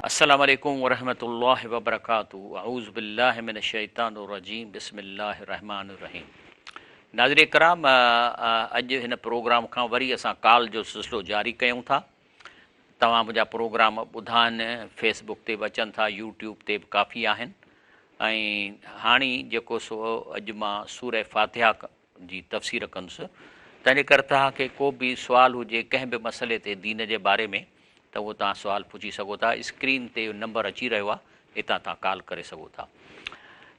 السلام عليڪم ورحمة الله وبرڪاته اعوذ بالله من الشيطان الرجيم بسم الله الرحمن الرحيم ناظرين ڪرام اڄ هن پروگرام کان وري اسان ڪال جو سلسلو جاري ڪيون ٿا توهان منهنجا پروگرام ٻڌا آهن فيس بڪ تي به اچن ٿا يوٽيوب تي به ڪافي آهن ۽ هاڻي جيڪو سو اڄ مان سوره فاتحه جي تفسير ڪندس، تنهنجي ڪري توهان کي ڪو به سوال هجي ڪنهن به مسئلي تي دين جي باري ۾ ته اهو توهان سوال پڇي سگهو ٿا، اسڪرين تي نمبر اچي رهيو آهي اتان توهان ڪال ڪري سگهو ٿا.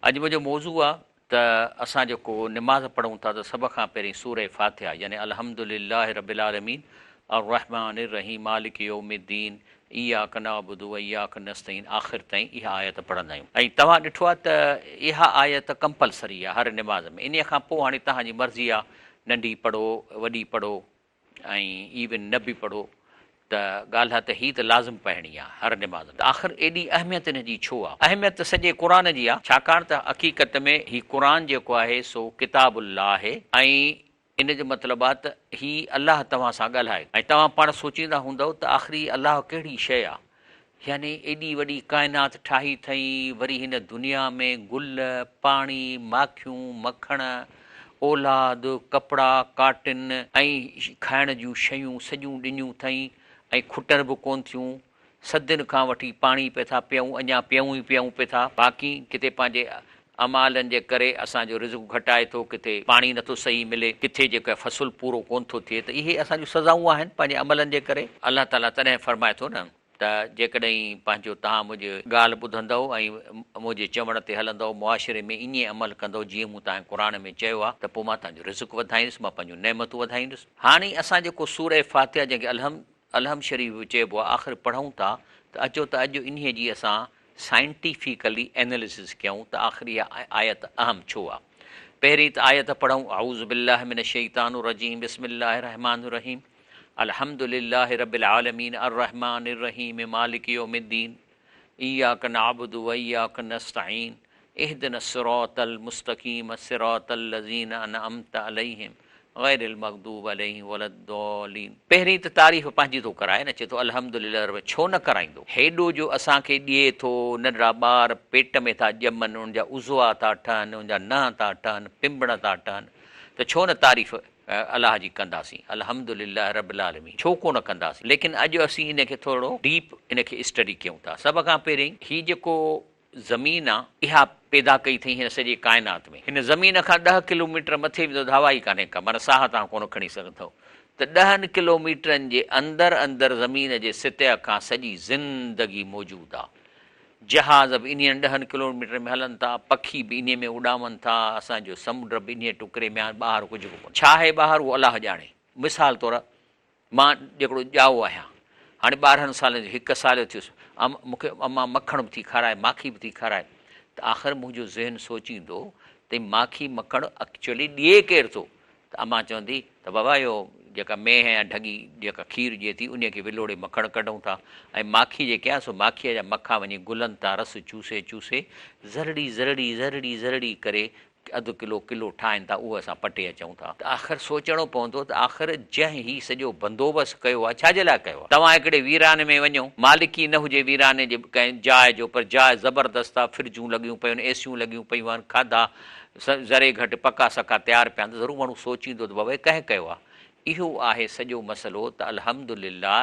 اڄ منهنجو موضوع آهي ته اسان جيڪو نماز پڙهون ٿا ته سڀ کان پهرين سوره فاتحه يعني الحمد لله رب العالمين الرحمٰن الرحيم مالڪ يوم الدين اياڪ نعبد و اياڪ نستعين آخر تائين اها آيت پڙهندا آهيون ۽ توهان ڏٺو آهي ته اها آيت ڪمپلسري آهي هر نماز ۾ انهيء کان پوء هاڻي توهان جي مرضي آهي ننڍي پڙهو وڏي پڙهو ۽ ايون نه به پڙهو ته ڳالهه آهي ته هي ته لازم پڙهڻي آهي هر نماز ۾ ته آخر ايڏي اهميت ان جي ڇو آهي؟ اهميت ته سڄي قرآن جي آهي ڇاڪاڻ ته حقيقت ۾ هي قرآن جيڪو آهي سو ڪتاب الله آهي ۽ ان جو مطلب آ ته هي الله توهان سان ڳالهائي ۽ توهان پاڻ سوچيندا هوندؤ ته آخر هي الله ڪهڙي شيء آ؟ يعني ايڏي وڏي ڪائنات ٺاهي ٿئين وري هن دنيا ۾ گل، پاڻي، ماکيون، مکڻ، اولاد، ڪپڙا، ڪاٽن ۽ کائڻ جون شيون سڄيون ڏنيون ٿئين ۽ کٽن به ڪونه ٿيون صدين کان وٺي پاڻي پئي ٿا پيئون، اڃا پيئون ئي پيئون پئي ٿا. باقي ڪٿي پنهنجي اعمالن جي ڪري اسان جو رزق گهٽائي ٿو، ڪٿي پاڻي نٿو صحيح ملي، ڪٿي جيڪو آهي فصل پورو ڪونه ٿو ٿئي ته اهي اسان جون سزائون آهن پنهنجي عملن جي ڪري. الله تعاليٰ تڏهن فرمائي ٿو نه ته جيڪڏهن پنهنجو توهان منهنجي ڳالهه ٻڌندؤ ۽ منهنجي چوڻ تي هلندؤ، معاشري ۾ ائين عمل ڪندؤ جيئن مون توهان کي قرآن ۾ چيو آهي ته پوء مان توهان جو رزق وڌائيندس، مان پنهنجون نعمتون وڌائيندس. هاڻي اسان جيڪو سورة فاتحه جنهن کي الحمد الحمد شريف به چئبو آهي آخر پڙهون ٿا ته اچو ته اڄ انهيء جي اسان سائنٽيفيڪلي ايناليسز ڪيون ته آخر اها آيت اهم ڇو آهي. پهرين ته آيت پڙهون اعوذ بالله من الشيطان الرجيم بسم الله الرحمٰن الرحيم الحمد لله رب العالمين الرحمٰن الرحيم مالڪ يوم الدين اياڪ نعبد و اياڪ نستعين اهدنا الصراط المستقيم صراط الذين انعمت عليهم غير المغضوب عليهم ولا الضالين. پهرين ته تعريف پنهنجي ٿو ڪرائي نه چئي ٿو الحمد لله رب ڇو نه ڪرائيندو هيڏو جو اسان کي ڏئي ٿو ننڍڙا ٻار پيٽ ۾ ٿا ڄمن انهن جا عضوا ٿا ٺهن انهن جا ننهن ٿا ٺهن پنبڻ ٿا ٺهن ته ڇو نه تعريف الله جي ڪنداسين الحمد لله رب العالمين ڇو ڪونه ڪنداسين ليڪن اڄ اسين ان کي ٿورڙو ڊيپ ان کي اسٽڊي ڪيون ٿا سڀ کان پهرين هي جيڪو زمين آ اها پيدا ڪئي اٿئي هن سڄي ڪائنات ۾ هن زمين کان ڏهه ڪلوميٽر مٿي ويندو ته هوا ئي ڪانهي ڪا معنيٰ ساهه توهان ڪونه کڻي سگهندؤ ته ڏهن ڪلوميٽرن جي اندر اندر زمين جي سطح کان سڄي زندگي موجود آ جهاز به انهين ڏهن ڪلوميٽرن ۾ هلن ٿا، پکي به انهيء ۾ اڏامن ٿا، اسان جو سمنڊ به انهيء ٽڪري ۾ آهي، ٻاهر ڪجهه به ڪونهي. ڇا آهي ٻاهر اهو الله ڄاڻي. مثال طور مان جيڪڙو ڄائو آهيان، هاڻي 12 سالن جو هڪ سال جو ٿيس، مون کي امان مکڻ به ٿي کارائي، ماکي به ٿي کارائي ته آخر منهنجو ذهن سوچيندو ته هي ماکي مکڻ اڪچوئلي ڏئي ڪير ٿو؟ ته امان چوندي ته بابا اهو جيڪا مينهن يا ڍڳي جيڪا کير ڏئي ٿي انهيء کي ولوڙي مکڻ ڪڍون ٿا ۽ ماکي جيڪي آهي سو ماکيء جا مکا وڃي گلن تان رس چوسي چوسي ذرڙي ذرڙي ذرڙي ذرڙي ڪري اڌ ڪلو ڪلو ٺاهين ٿا اهو اسان پٽي اچون ٿا ته آخر سوچڻو پوندو ته آخر جنهن هي سڄو بندوبست ڪيو آهي ڇا جي لاء ڪيو آهي؟ توهان هڪڙي ويراني ۾ وڃو مالڪي نه هجي ويراني جي ڪنهن جاء جو پر جاء زبردست آهي فرجون لڳيون پيون آهن اي سيون لڳيون پيون آهن کاڌا ذري گهٽ پڪا سڪا تيار پيا آهن ته ضرور ماڻهو سوچيندو ته بابا هي ڪنهن ڪيو آهي؟ اهو آهي سڄو مسئلو ته الحمدلله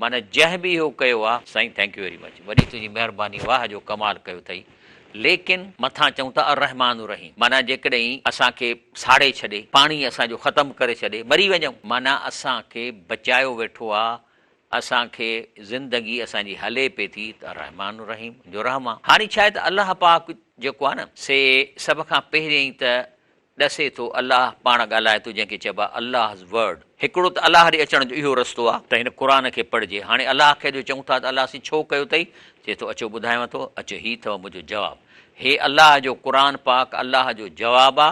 معنيٰ جنهن به اهو ڪيو آهي. سائين thank you very much وڏي تنهنجي مهرباني واهه جو ڪمال ڪيو اٿئي ليڪن مٿان چئون ٿا الرحمٰن الرحيم معنيٰ جيڪڏهن اسان کي ساڙي ڇڏي پاڻي اسان جو ختم ڪري ڇڏي مري وڃون معنيٰ اسان کي بچايو ويٺو آهي اسان کي زندگي اسان جي هلي پئي ٿي ته الرحمٰن الرحيم جو رحم آ. هاڻي ڇا آهي ته الله پاڪ جيڪو آ نه سي سڀ کان پهريائين ته ڏسي ٿو الله پاڻ ڳالهائي ٿو جنهن کي چئبو آ Allah's Word هڪڙو ته الله ڏي اچڻ جو اهو رستو آ ته هن قرآن کي پڙهجي هاڻي الله کي جو چئون ٿا ته الله سين ڇو ڪيو اٿئي چئي ٿو اچو ٻڌايان ٿو اچو هي اٿو منهنجو جواب هي الله جو قرآن پاڪ الله جو جواب آ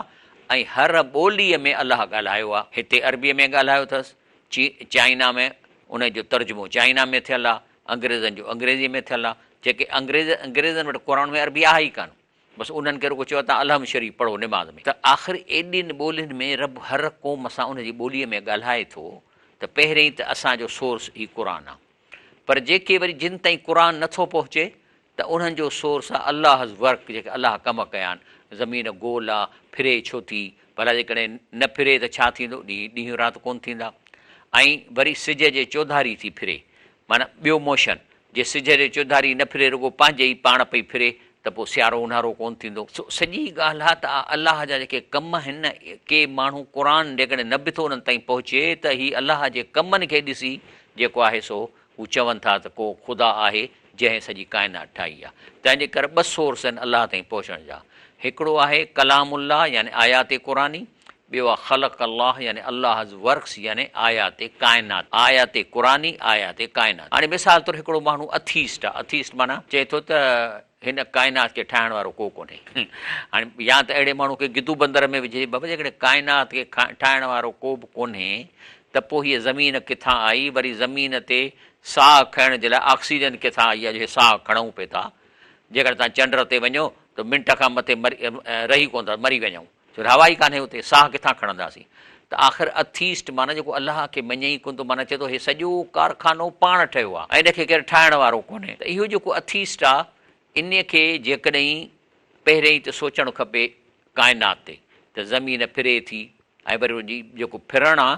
۽ هر ٻوليء ۾ الله ڳالهايو آ هتي عربيء ۾ ڳالهايو اٿس چي چائنا ۾ ان جو ترجمو چائنا ۾ ٿيل آ، انگريزن جو انگريزيء ۾ ٿيل آ، جيڪي انگريز انگريزن وٽ قرآن ۾ عربي آهي ئي ڪانه، بس انهن کي رڳو چيو آ توهان الحمد شريف پڙهو نماز ۾. ته آخر ايڏين ٻولين ۾ رب هر قوم سان ان جي ٻوليء ۾ ڳالهائي ٿو ته پهرئين ته اسان جو سورس هي قرآن آ. پر جيڪي وري جن تائين قرآن نٿو پهچي ته انهن جو سورس آ الله's work جيڪي الله ڪم ڪيا آهن، زمين گول آ، ڦري ڇو ٿي، ڀلا جيڪڏهن نه ڦري ته ڇا ٿيندو، ڏينهن ڏينهن رات ڪونه ٿيندا ۽ وري سج جي چوڌاري ٿي ڦري معنيٰ ٻيو موشن، جي سج جي چوڌاري نه ڦري رڳو پنهنجي ئي پاڻ پئي ڦري ته پوء سيارو اونهارو ڪونه ٿيندو. سو سڄي ڳالهه آ ته الله جا جيڪي ڪم آهن نه ڪي ماڻهو قرآن جيڪڏهن نه به ٿو انهن تائين پهچي ته هي الله جي ڪمن کي ڏسي جيڪو آهي سو هو چون ٿا ته ڪو خدا آهي جنهن سڄي ڪائنات ٺاهي آهي. تنهن جي ڪري ٻه سورس آهن الله تائين پهچڻ جا. هڪڙو آهي ڪلام الله يعني آيات قرآني، ٻيو آهي خلق الله يعني Allah's works يعني آيات ڪائنات، آيات قرآني، آيات ڪائنات. هاڻي مثال طور هڪڙو ماڻهو اٿيسٽ آهي، اٿيسٽ معنيٰ چئي ٿو ته هن ڪائنات کي ٺاهڻ وارو ڪو ڪونهي. هاڻي يا ته اهڙي ماڻهو کي گدو بندر ۾ وجهجي، بابا جيڪڏهن ڪائنات کي ٺاهڻ وارو ڪو به ڪونهي ته پوء هيء زمين ڪٿان آئي، وري زمين تي ساهه کڻڻ جي لاء آڪسيجن ڪٿان آئي آهي جو هي ساهه کڻون پئي ٿا. جيڪڏهن توهان چنڊ تي وڃو ته منٽ کان مٿي مري رهي ڪونه ٿا، مري وڃون. ڇو ته هوا ئي ڪانهي اتي، ساهه ڪٿان کڻنداسين؟ ته آخر اٿيسٽ معنيٰ جيڪو الله کي مڃي ئي ڪونه ٿو، معنيٰ چئي ٿو هي سڄو ڪارخانو پاڻ ٺهيو آهي ۽ ان کي ڪير ٺاهڻ وارو ڪونهي. ته اهو جيڪو اٿيسٽ آهي، انهيء کي جيڪڏهن پهرئين ته سوچڻ کپي ڪائنات تي ته زمين ڦري ٿي ۽ وري ان جي جيڪو ڦرڻ آ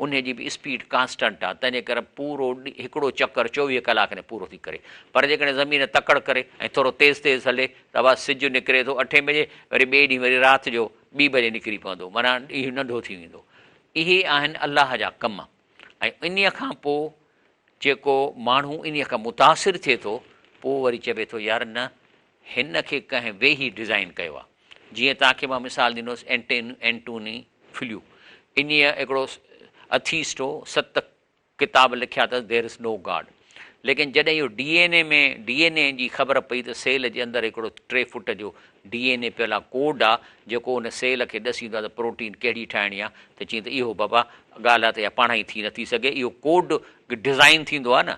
انهي جي به اسپيڊ ڪانسٽنٽ آ تنهنجي ڪري پورو هڪڙو چڪر 24 ڪلاڪ ۾ پورو ٿي ڪري پر جيڪڏهن زمين تڪڙ ڪري ۽ ٿورو تيز تيز هلي ته ابا سج نڪري ٿو اٺين بجي وري ٻئي ڏينهن وري رات جو ٻي بجي نڪري پوندو معنيٰ ڏينهن ننڍو ٿي ويندو اهي آهن الله جا ڪم ۽ انهي کان پوء جيڪو ماڻهو انهي کان متاثر ٿئي ٿو پوء وري چوي ٿو يار نه هن کي ڪنهن ويهي ڊزائين ڪيو آهي. جيئن توهان کي مان مثال ڏنو اينٽوني فليو انهيء هڪڙو اٿيسٽ هو، ست ڪتاب لکيا اٿس There is no God ليڪن جڏهن اهو ڊي اين اي ۾ ڊي اين اي جي خبر پئي ته سيل جي اندر هڪڙو ٽي فوٽ جو ڊي اين اي پيل آهي ڪوڊ آهي جيڪو ان سيل کي ڏسيندو آهي ته پروٽين ڪهڙي ٺاهڻي آهي ته چيائين ته اهو بابا ڳالهه آهي ته اها پاڻ ئي ٿي نٿي سگهي اهو ڪوڊ ڊزائين ٿيندو آهي نه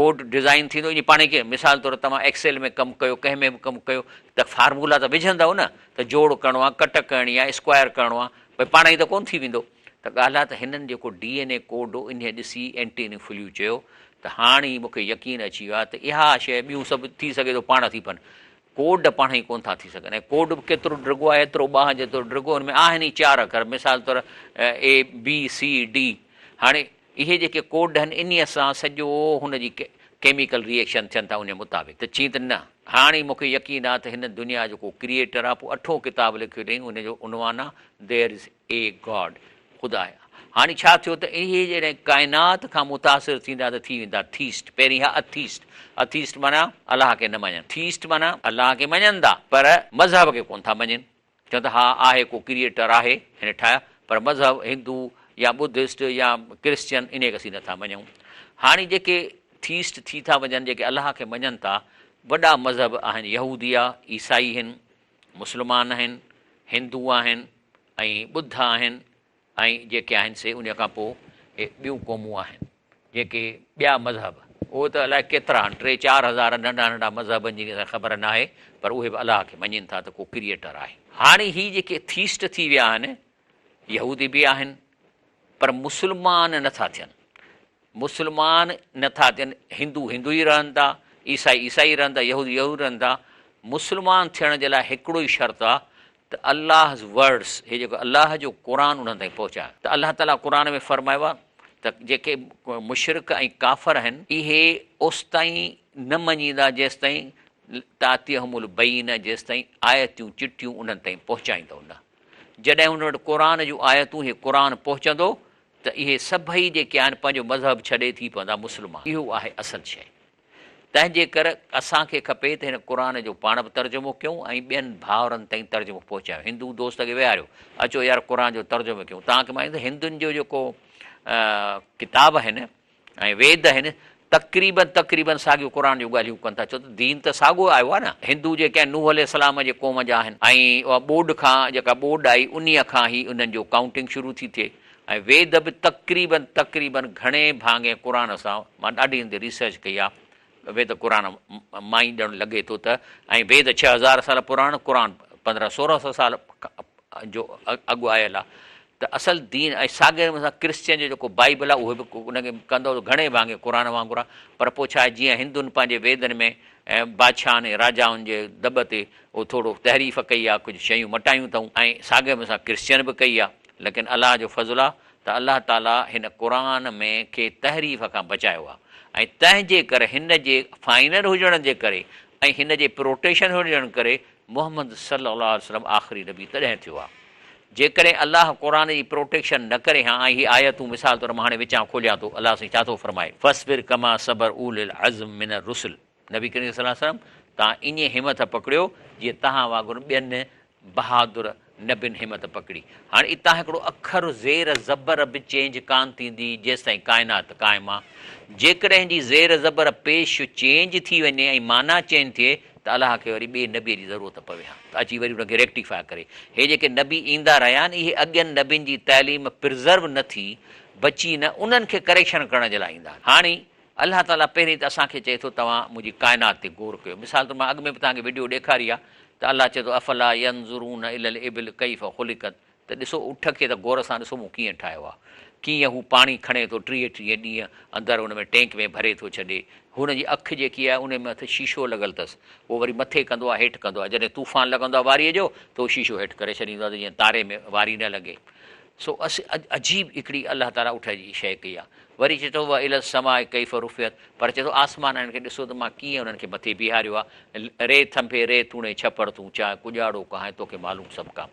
ڪوڊ ڊزائين ٿيندو ائين پاڻهي ڪيئن مثال طور توهان ايڪسيل ۾ ڪم ڪيو ڪنهن ۾ به ڪم ڪيو ته فارمولا ته وجهندؤ نه ته جوڙ ڪرڻو آهي ڪٽ ڪرڻي آهي اسڪوائر ڪرڻو آهي ڀئي پاڻهي ته ڪونه ٿي ويندو ته ڳالهه آهي ته هنن جيڪو ڊي اين اي ڪوڊ هو انهي ڏسي اينٽيني فليو چيو ته هاڻ ئي مون کي يقين اچي ويو آهي ته اها شيء ٻيون سڀ ٿي سگهي ٿو پاڻ ٿي پون ڪوڊ پاڻهي ڪونه ٿا ٿي سگهن ۽ ڪوڊ به ڪيترو ڊگهو آهي ايترو ٻانهن جيترو ڊگهو ان ۾ آهن ئي چار اکر مثال طور اي بي سي ڊي هاڻي اهي جيڪي ڪوڊ آهن انهيء سان سڄو هن جي ڪيميڪل ري ايڪشن ٿين ٿا انهيء مطابق ته چين ته نه هاڻ ئي مونکي يقين آ ته هن دنيا جو ڪو ڪريئيٽر آ پوء اٺون ڪتاب لکيو اٿئين ان جو عنوان آ There is a God خدا آهي هاڻي ڇا ٿيو ته اهي جڏهن ڪائنات کان متاثر ٿيندا ته ٿي ويندا ٿيسٽ پهرين ها اٿيسٽ اٿيسٽ معنيٰ الله کي نه مڃن ٿيسٽ معنيٰ الله کي مڃن ٿا پر مذهب کي ڪونه ٿا مڃين چون ته ها آهي ڪو ڪريئيٽر آهي هن ٺاهيا پر مذهب هندو يا ٻڌسٽ يا ڪرسچن انهي کي اسين نٿا مڃون. هاڻي جيڪي ٿيسٽ ٿي ٿا وڃن جيڪي الله کي مڃن ٿا وڏا مذهب آهن يهودي آ عيسائي هن مسلمان آهن هندو آهن ۽ ٻڌ آهن ۽ جيڪي آهن سي انهيء کان پوء اهي ٻيون قومون آهن، جيڪي ٻيا مذهب، اهي ته الائي ڪيترا آهن، ٽي چار هزار ننڍا ننڍا مذهبن جي اسان کي خبر ناهي، پر اهي به الله کي مڃين ٿا ته ڪو ڪريئيٽر آهي. هاڻي هي جيڪي ٿيسٽ ٿي ويا آهن، يهودي به آهن، پر مسلمان نه ٿا ٿين. مسلمان نه ٿا ٿين، هندو هندو ئي رهن ٿا، عيسائي عيسائي رهن ٿا، يهودي يهودي رهن ٿا. مسلمان ٿيڻ جي لاء هڪڙو ئي شرط آهي ته Allah's Words هي جيڪو الله جو قرآن انهن تائين پهچايو ته الله تعاليٰ قرآن ۾ فرمايو آهي ته جيڪي مشرڪ ۽ ڪافر آهن اهي اوستائين نه مڃيندا جيستائين تاتيهم البينة جيستائين آيتون چٽيون انهن تائين پهچائيندؤ نه جڏهن انهن وٽ قرآن جون آيتون هي قرآن پهچندو ته اهي سڀئي جيڪي آهن پنهنجو مذهب ڇڏي ٿي پوندا مسلمان اهو آهي اصل شيء. تنهن جي ڪر اسان کي کپي ته هن قرآن جو پاڻ به ترجمو ڪيون ۽ ٻين ڀائرن تائين ترجمو پهچايون. هندو دوست کي ويهاريو، اچو يار قرآن جو ترجمو ڪيون. توهان کي مان ته هندن جو جيڪو ڪتاب آهن ۽ ويد آهن تقريباً تقريباً ساڳيو قرآن جون ڳالهيون ڪن ٿا ڇو ته دين ته ساڳيو آيو آهي نه. هندو جيڪي آهن نوح عليه السلام جي قوم جا آهن ۽ اها ٻوڏ کان جيڪا ٻوڏ آئي انهيء کان ئي انهن جو ڪائونٽنگ شروع ٿي ٿئي. ۽ ويد به تقريباً تقريباً گهڻي ڀاڱي قرآن سان مان ڏاڍي هن تي ريسرچ ڪئي آ ويد قرآن مان ئي ڄڻ لڳي ٿو ته ۽ ويد 6000 سال پراڻو قرآن 15 16 سو سال جو اڳ آيل آ ته اصل دين ۽ ساڳئي نموني سان ڪرسچن جو جيڪو بائيبل آهي اهو به ان کي ڪندو ته گهڻي ڀاڱي قرآن وانگر آهي پر پوء ڇا آهي جيئن هندن پنهنجي ويدن ۾ بادشاهن ۽ راجائن جي دٻ تي اهو ٿورو تحريف ڪئي آهي ڪجهه شيون مٽايون اٿئون ۽ ساڳئي نموني سان ڪرسچن به ڪئي آهي ليڪن الله جو فضل آهي ته الله تعالي هن قرآن ۾ کي تحريف کان بچايو آهي ۽ تنهن جي ڪري هن جي فائنل هجڻ جي ڪري ۽ هن جي پروٽيشن هجڻ ڪري محمد صلي الله عليه وسلم آخري نبي تڏهن ٿيو آهي. جيڪڏهن الله قرآن جي پروٽيڪشن نه ڪري ها ۽ هي آيتون مثال طور مان هاڻي وچان کوليان ٿو الله سائين ڇا ٿو فرمائي. فاصبر ڪما صبر اولو العزم من الرسل نبي ڪريم صلي الله عليه وسلم توهان ائين همٿ پڪڙيو جيئن توهان وانگر ٻين بهادر نبين همت پڪڙي. هاڻي اتان هڪڙو اکر زير زبر به چينج ڪانه ٿيندي جيستائين ڪائنات قائم آ. جيڪڏهن جي زير زبر پيش چينج ٿي وڃي ۽ معنيٰ چينج ٿئي ته الله کي وري ٻئي نبيء جي ضرورت پوي ها ته اچي وري ان کي ريڪٽيفاء ڪري. هي جيڪي نبي ايندا رهيا آهن اهي اڳين نبين جي تعليم پرزرو نه ٿي، بچي نه، انهن کي ڪريڪشن ڪرڻ جي لاء ايندا آهن. هاڻي الله تعاليٰ پهرين ته اسان کي چئي ٿو توهان منهنجي ڪائنات تي غور ڪيو. مثال طور مان اڳ ۾ به توهان کي وڊيو ڏيکاري آهي ته الله چئي ٿو افلا ينظرون الي الابل ڪيف خلقت ته ڏسو اٺ کي ته غور سان ڏسو مون ڪيئن ٺاهيو آهي. ڪيئن هو پاڻي کڻي ٿو 30 30 ڏينهن اندر ان ۾ ٽينڪ ۾ ڀري ٿو ڇڏي. هن جي اک جيڪي آهي ان ۾ مٿي شيشو لڳل اٿس. اهو وري مٿي ڪندو آهي هيٺ ڪندو آهي. جڏهن طوفان لڳندو آهي واريء جو ته اهو شيشو هيٺ ڪري ڇڏيندو آهي ته جيئن تاري ۾ واري نه لڳي. سو عجيب هڪڙي الله تعاليٰ اٺ جي شيء ڪئي آهي. وري چئي ٿو والي السماء ڪيف رفعت پر چئي ٿو آسمانن کي ڏسو ته مان ڪيئن انهن کي مٿي بيهاريو آهي. ري ٿنڀي ري توڻي ڇپر تون چاهه ڪڄاڙو ڪهائين توکي معلوم سڀ ڪام.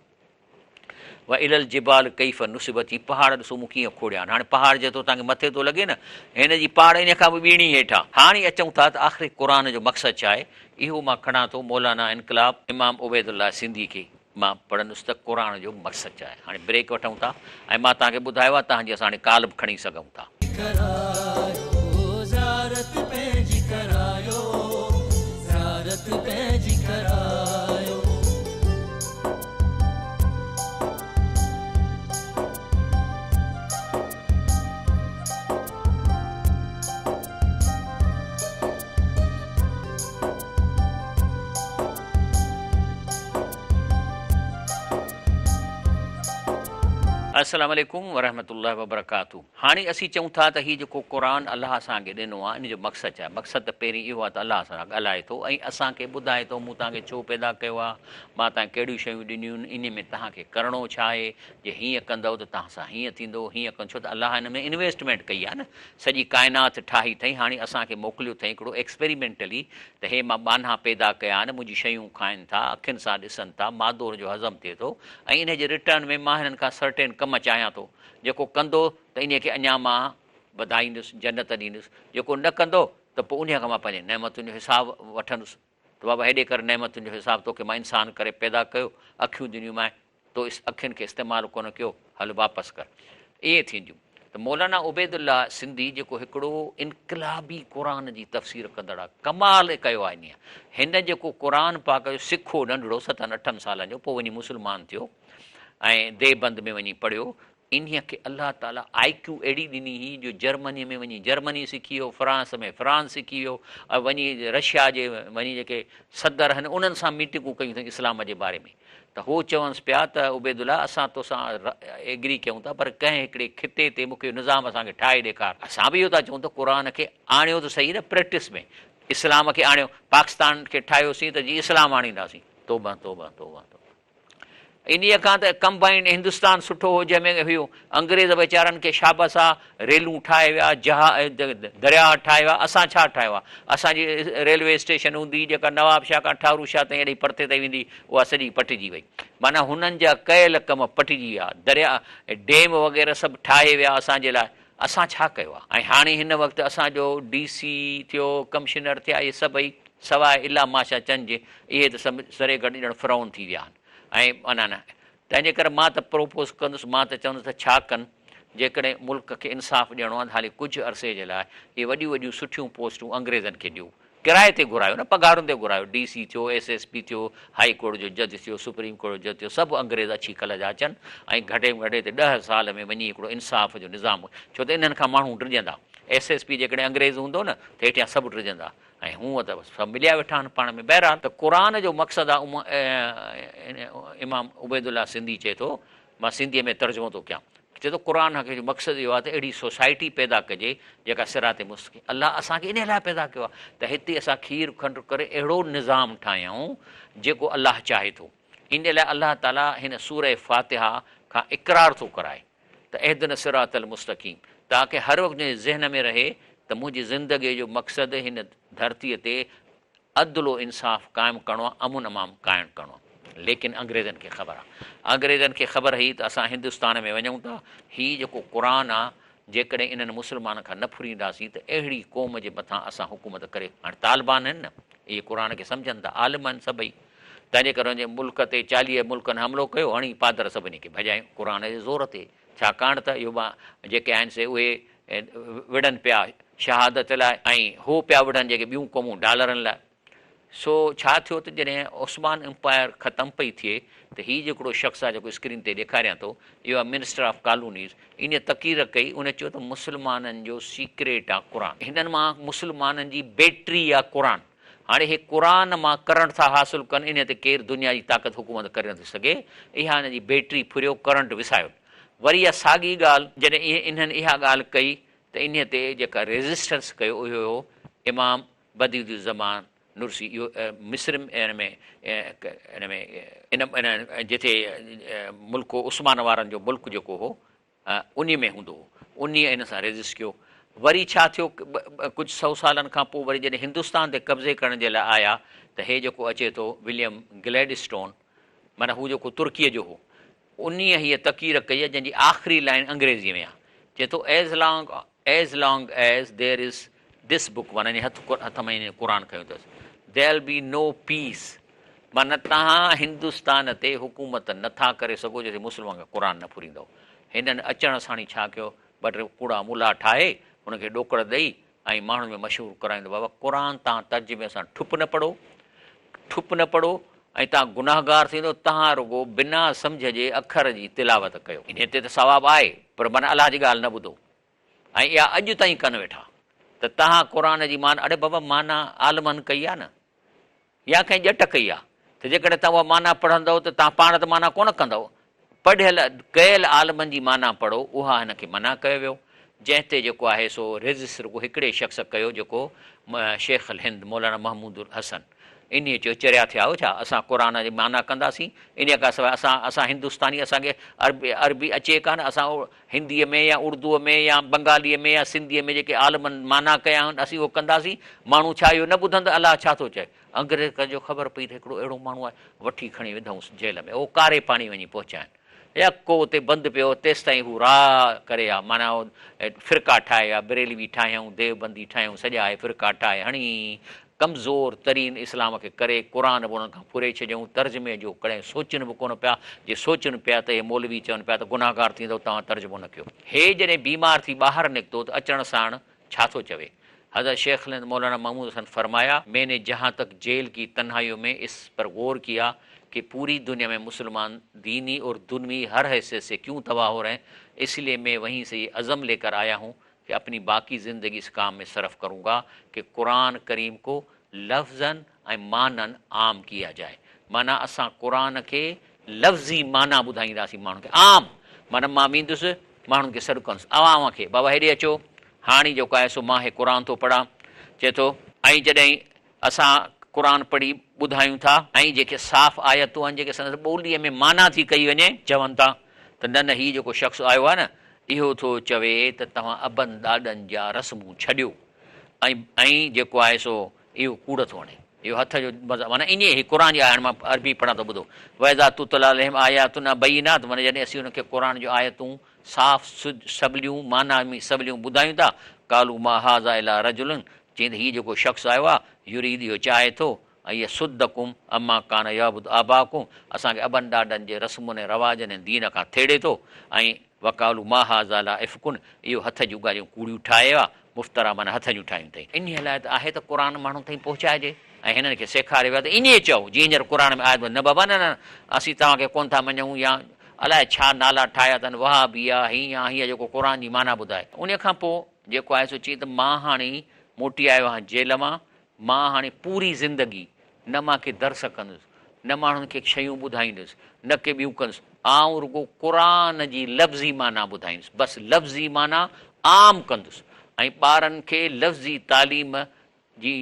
والي الجبال ڪيف نصبت هي پهاڙ ڏسو مون ڪيئن کوڙيا آهن. هاڻي پهاڙ جيترو توهان کي مٿي ٿو لڳي نه هن جي پاڙ ان کان به ٻيڻي هيٺ آهي. هاڻي اچون ٿا ته آخر قرآن جو مقصد ڇا آهي؟ اهو مان کڻان ٿو مولانا انقلاب امام عبيدالله سنڌي کي. مان پڙهندس ته قرآن جو مقصد ڇا آهي. هاڻي بريڪ وٺون ٿا ۽ مان توهان کي ٻڌايو آهي توهان جي اسان هاڻي ڪال به کڻي سگهون ٿا. ڪرايو زيارت پنهنجي ڪرايو زيارت پنهنجي ڪرايو. السلام عليڪم ورحمة الله وبرڪاته هاڻي اسين چئون ٿا ته هي جيڪو قرآن الله اسان کي ڏنو آهي ان جو مقصد ڇا آهي مقصد ته پهرين اهو آهي ته الله اسان سان ڳالهائي ٿو ۽ اسان کي ٻڌائي ٿو مون توهان کي ڇو پيدا ڪيو آهي مان توهان کي ڪهڙيون شيون ڏنيون آهن انهي ۾ توهان کي ڪرڻو ڇا آهي جي هيئن ڪندؤ ته توهان سان هيئن ٿيندو هيئن ڪندو ڇو ته الله هن ۾ انويسٽمينٽ ڪئي آهي نه سڄي ڪائنات ٺاهي اٿئي، هاڻي اسان کي موڪليو اٿئي هڪڙو ايڪسپيريمينٽلي ته هي مان ٻانها پيدا ڪيا آهن، منهنجي شيون کائن ٿا، اکين سان ڏسن ٿا، مادو ان جو هضم ٿئي ٿو ۽ انهي جي ريٽرن ۾ مان هنن کان سرٽين ڪم چاهيان ٿو، جيڪو ڪندو ته انهي کي اڃا مان وڌائيندس، جنت ڏيندس، جيڪو نه ڪندو ته پوء انهي کان مان پنهنجي نعمتن جو حساب وٺندس ته بابا هيڏي ڪر نعمتن جو حساب توکي مان انسان ڪري پيدا ڪيو، اکيون ڏنيون مانء، تو اس اکين کي استعمال ڪونه ڪيو، هل واپس ڪر. ائين ٿينديون ته مولانا عبيدالله سنڌي جيڪو هڪڙو انقلابي قرآن جي تفسير ڪندڙ آ، ڪمال ڪيو آ انهيء. هن جيڪو قرآن پاڪ جو سکو ننڍڙو ستن اٺن سالن جو پوء وڃي مسلمان ٿيو ۽ ديوبند ۾ وڃي پڙهيو، انهيء کي الله تعاليٰ آء ڪيو اهڙي ڏني هئي جو جرمنيء ۾ وڃي جرمني سکي ويو، فرانس ۾ فرانس سکي ويو ۽ وڃي رشيا جي وڃي جيڪي صدر هن انهن سان ميٽنگون ڪيون اٿئي اسلام جي باري ۾. ته هو چونس پيا ته عبيدالله اسان توسان ايگري ڪيون ٿا پر ڪنهن هڪڙي خطي تي مون کي اهو نظام اسان کي ٺاهي ڏيکار. اسان به اهو ٿا چئون ته قرآن کي آڻيو ته صحيح نه پريڪٽس ۾ اسلام کي آڻيو پاڪستان کي ٺاهيوسين ته جي اسلام آڻينداسين توبه توبه توبه توبه انهيء کان ته ڪمبائنڊ هندستان سٺو هو جنهن ۾ هيو انگريز ويچارن کي شابس آ ريلون ٺاهي ويا، جها درياهه ٺاهي ويا، اسان ڇا ٺاهيو آ؟ اسان جي ريلوي اسٽيشن هوندي هئي جيڪا نواب شاهه کان ٺاروشاهه شاهه تائين ايڏي پرتي تائين ويندي هئي، اها سڄي پٽجي وئي. معنيٰ هنن جا ڪيل ڪم پٽجي ويا. درياهه، ڊيم وغيره سڀ ٺاهي ويا اسان جي لاء. اسان ڇا ڪيو آ؟ ۽ هاڻي هن وقت اسان جو ڊي سي ٿيو، ڪمشنر ٿيا، اهي سڀئي سواء الا ماشا چند جي، اهي ته سڀ سري گڏ ڄڻ فرعون ٿي ويا آهن ۽ معنيٰ نه تنهن جي ڪري مان ته پروپوز ڪندس، مان ته چوندس ته ڇا ڪن، جيڪڏهن ملڪ کي انصاف ڏيڻو آهي ته هالي ڪجهه عرصي جي لاء اهي وڏيون وڏيون سٺيون پوسٽون انگريزن کي ڏيو، ڪرائي تي گهرايو نه پگهارن تي گهرايو، ڊي سي ٿيو، ايس ايس پي ٿيو، هائي ڪورٽ جو جج ٿيو، سپريم ڪورٽ جو جج ٿيو، سڀ انگريز اڇي ڪل جا اچن ۽ گهٽي ۾ گهٽ هتي ڏهه سال ۾ وڃي هڪڙو انصاف جو نظام، ڇو ته انهن کان ماڻهو ڊڄندا، ايس ايس پي جيڪڏهن انگريز هوندو نه ته هيٺيان سڀ ڊڄندا. ۽ هونء ته سڀ مليا ويٺا آهن پاڻ ۾. بهرحال ته قرآن جو مقصد آ امام عبيدالله سنڌي چئي ٿو مان سنڌيء ۾ ترجمو ٿو ڪيان. چئي ٿو قرآن جو مقصد اهو آهي ته اهڙي سوسائٽي پيدا ڪجي جيڪا صراط مستقيم الله اسان کي انهيء لاء پيدا ڪيو آهي ته هتي اسان کير کنڊ ڪري اهڙو نظام ٺاهيون جيڪو الله چاهي ٿو. انهيء لاء الله تعاليٰ هن سورة فاتحه کان اقرار ٿو ڪرائي ته اهدنا الصراط المستقيم تاڪه هر وقت منهنجي ذهن ۾ رهي ته منهنجي زندگيء جو مقصد هن ڌرتيء تي عدل و انصاف قائم ڪرڻو آ، امن امان قائم ڪرڻو آ. ليڪن انگريزن کي خبر آ. انگريزن کي خبر هئي ته اسان هندستان ۾ وڃون ٿا، هي جيڪو قرآن آ، جيڪڏهن انهن مسلمانن کان نه ڦرينداسين ته اهڙي قوم جي مٿان اسان حڪومت ڪري، هاڻي طالبان آهن نه، اهي قرآن کي سمجهن ٿا، عالم آهن سڀئي، تنهنجي ڪري انهن جي ملڪ تي 40 ملڪن حملو ڪيو، هڻي پادر سڀني کي ڀڄايون قرآن جي زور تي، ڇاڪاڻ ته اهو جيڪي آهن سي اهي وڙهن پيا شهادت لاء ۽ هو پيا وڙهن جيڪي ٻيون قومون ڊالرن لاء. سو ڇا ٿيو ته جڏهن عثمان امپائر ختم پئي ٿئي ته هي جيڪڙو شخص آهي جيڪو اسڪرين تي ڏيکاريان ٿو اهو آهي منسٽر آف ڪالونيز انهيء تقرير ڪئي ان چيو ته مسلمانن جو سيڪريٽ آهي قرآن هنن مان مسلمانن جي بيٽري آهي قرآن هاڻي هي قرآن مان ڪرنٽ ٿا حاصل ڪن انهيء تي ڪير دنيا جي طاقت حڪومت ڪري نٿي سگهي اها هن جي بيٽري ڦريو ڪرنٽ وسايو وري اها ساڳي ڳالهه جڏهن اهي انهن اها ڳالهه ڪئي ته انهيء تي جيڪا ريزسٽنس ڪيو اهو هو امام بديع الزمان نرسي اهو مصر ان ۾ ان ۾ ان ان جتي ملڪ عثمان وارن جو ملڪ جيڪو هو انهيء ۾ هوندو هو انهيء ان سان ريزسٽ ڪيو وري ڇا ٿيو ڪجهه سئو سالن کان پوء وري جڏهن هندستان تي قبضي ڪرڻ جي لاء آيا ته هي جيڪو اچي ٿو وليم گليڊسٽون معنيٰ هو جيڪو ترڪيء جو هو انهيء هيء تقرير ڪئي آهي، جنهن جي آخري لائين انگريزيء ۾ آهي. چئي ٿو، As long, as long as there is this book معنيٰ يعني هٿ هٿ ۾ يعني قرآن کنيو اٿس، There'll be no peace معنيٰ توهان هندستان تي حڪومت نه ٿا ڪري سگهو جيسين مسلمان کان قرآن نه ڦريندؤ. هنن اچڻ ساڻ ئي ڇا ڪيو، ٻه ٽي ڪوڙا ملا ٺاهي، هن کي ڏوڪڙ ڏئي ۽ ماڻهن ۾ مشهور ڪرائيندو بابا قرآن تان ترجمي سان ٺپ نه پڙهو ٺپ نه پڙهو ۽ تان گناهگار ٿيندو تهان رڳو بنا سمجهه جي اکر جي تلاوت ڪيو انهي تي ته ثواب آهي پر معنيٰ الله جي ڳالهه نه ٻڌو ۽ اها اڄ تائين ڪن ويٺا ته تهان قرآن جي معنيٰ اڙي بابا معنيٰ عالمن ڪئي آهي نه يا ڪنهن ڄٽ ڪئي آهي ته جيڪڏهن توهان اها معنيٰ پڙهندؤ ته توهان پاڻ ته معنيٰ ڪونه ڪندؤ. پڙهيل ڪيل عالمن جي معنيٰ پڙهو، اها هن کي منع ڪيو ويو، جنهن تي جيڪو آهي سو ريزسٽ رڳو هڪڙي شخص ڪيو جيڪو شيخ الهند مولانا محمود الحسن انهيء چيو چريا ٿيا آهيو ڇا اسان قرآن جي معنيٰ ڪنداسين انهيء کان سواء اسان اسان هندستاني اسان کي عربي عربي اچي ڪانه اسان هنديء ۾ يا اردوء ۾ يا بنگاليء ۾ يا سنڌيء ۾ جيڪي عالمن معنيٰ ڪيا آهن، اسين اهو ڪنداسين. ماڻهو ڇا اهو نه ٻڌن ته الله ڇا ٿو چئي؟ انگريز کي جو خبر پئي ته هڪڙو اهڙو ماڻهو آهي، وٺي کڻي وڌائونس جيل ۾. اهو ڪاري پاڻي وڃي پهچائين. يڪو اتي بند پيو هو، تيستائين هو راء ڪري ها، معنيٰ اهو فرقا ٺاهي ها، بريلوي ٺاهيائون، ديوبندي ٺاهيائون، سڄا اهي فرقا ٺاهي هڻي ڪمزور ترين اسلام کي ڪري قرآن به انهن کان ڦري ڇڏيائون، ترجمي جو ڪڏهن سوچن به ڪونه پيا، جي سوچن پيا ته اهي مولوي چون پيا ته گنهگار ٿيندؤ توهان ترجمو نه ڪيو. هي جڏهن بيمار ٿي ٻاهر نڪتو ته اچڻ ساڻ ڇا ٿو چوي؟ حضرت شيخ الهند مولانا محمود حسن فرمايا، مين ني جهان تڪ جيل ڪي تنهائيون مين اس پر غور ڪيا ڪي پوري دنيا مين مسلمان ديني اور دنوي هر حيثيت سي ڪيون تباهه هو رهي هين، اس ليي مين وهين سي يي عزم لي ڪر آيا هون ڪه اپني باقي زندگي اس ڪام ۾ صرف ڪرون گا ڪه قرآن ڪريم ڪو لفظاً ۽ معناً عام ڪيا جائي معنيٰ اسان قرآن کي لفظي معنيٰ ٻڌائينداسين ماڻهن کي عام معنيٰ مان ويندس ماڻهن کي سڏ ڪندس عوام کي بابا هيڏي اچو هاڻي جيڪو آهي سو مان هي قرآن ٿو پڙهان چئي ٿو ۽ جڏهن اسان قرآن پڙهي ٻڌايون ٿا ۽ جيڪي صاف آيتون آهن جيڪي سندس ٻوليء ۾ معنيٰ ٿي ڪئي وڃي چون ٿا ته نه نه هي جيڪو شخص آيو آهي نه اهو ٿو چوي ته توهان ابن ڏاڏن جا رسمون ڇڏيو ۽ ۽ جيڪو آهي سو اهو ڪوڙ ٿو هڻي اهو هٿ جو مذهب معنيٰ ائين هي قرآن جي آيت هاڻي مان عربي پڙهان ٿو ٻڌو واذا تتليٰ عليهم آياتنا بينات معنيٰ جڏهن اسين انهن کي قرآن جون آيتون صاف سوليون معنيٰ ۾ سوليون ٻڌايون ٿا قالوا ما هذا الا رجل چيائين ته هي جيڪو شخص آيو آهي يريد اهو چاهي ٿو ان يصدڪم عما ڪان يعبد آباؤڪم اسان کي ابن ڏاڏن جي رسمن ۽ رواجن ۽ دين کان ٿيڙي ٿو ۽ وقالوا ما هذا الا افڪ اهو هٿ جون ڳالهيون ڪوڙيون ٺاهي آ مفتريٰ معنيٰ هٿ جون ٺاهيون اٿئي. انهيء لاء ته آهي ته قرآن ماڻهن تائين پهچائجي ۽ هنن کي سيکاريو ويو آهي ته ائين چئو جيئن هينئر قرآن ۾ آيت نه بابا نه نه اسين توهان کي ڪونه ٿا مڃون يا الائي ڇا نالا ٺاهيا اٿن وهابي آ هيئن آ هيئن جيڪو قرآن جي معنيٰ ٻڌائي. انهيء کان پوء جيڪو آهي سو چئي ته مان هاڻي موٽي آيو آهيان جيل مان، مان هاڻي پوري زندگي نه مان ڪي درس ڪندس، نه ماڻهن کي شيون ٻڌائيندس، نه ڪي ٻيون ڪندس، آئون رڳو قرآن جي لفظي معنيٰ ٻڌائيندس، بس لفظي معنيٰ عام ڪندس ۽ ٻارن کي لفظي تعليم جي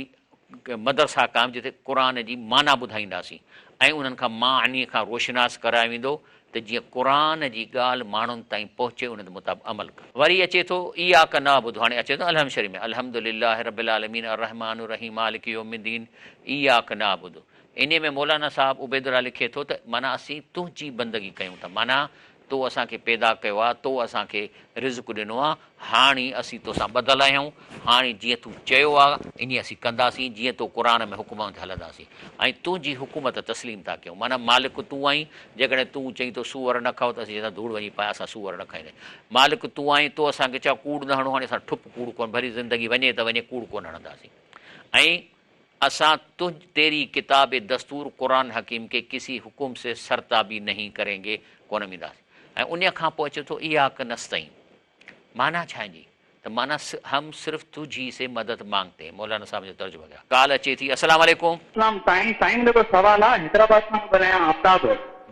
مدرسا قائم جتي قرآن جي معنيٰ ٻڌائينداسين ۽ انهن کان معني کان روشناس ڪرايو ويندو ته جيئن قرآن جي ڳالهه ماڻهن تائين پهچي ان مطابق عمل ڪن. وري اچي ٿو اياڪ نعبد هاڻي اچي ٿو الحمد شريف ۾ الحمد لله رب العالمين الرحمٰن الرحيم مالڪ يوم الدين اياڪ نعبد انهي ۾ مولانا صاحب عبيدالله لکي ٿو ته معنيٰ اسين تنهنجي بندگي ڪيون ٿا معنيٰ تو اسان کي پيدا ڪيو آ، تو اسان کي رزق ڏنو آ، هاڻي اسين توسان ٻڌل آهيون، هاڻي جيئن تون چيو آ، ائين اسين ڪنداسين، جيئن تو قرآن ۾ حڪم آ، ان تي هلنداسين ۽ تنهنجي حڪومت تسليم ٿا ڪيون. معنيٰ مالڪ تون آهين، جيڪڏهن تون چئين ٿو سوئر نه کائو ته اسين چونداسين ڌوڙ وڃي پائي، اسان سوئر نه کائينداسين. مالڪ تون آهين، تو اسان کي چيو آ ڪوڙ نه هڻو، هاڻي اسان ٺپ ڪوڙ ڪونه، ڀلي زندگي وڃي ته وڃي، ڪوڙ ڪونه هڻنداسين ۽. اسان تنهنج تيري ڪتاب دستور قرآن حڪيم ڪي ڪسي حڪم سي سرتابي نهين ڪرين گي ڪونه وينداسين ۽ انهيء کان پوء اچي ٿو اياڪ نستعين معنيٰ ڇا جي ته معنيٰ هم صرف تجھ هي سي مدد مانگتي هين مولانا صاحب جو ترجمو ڪيا ڪال اچي ٿي السلام عليڪم. اسلام سائين سائين منهنجو هڪڙو سوال آ حيدرآباد کان ٿو ڳالهايان آفتاب.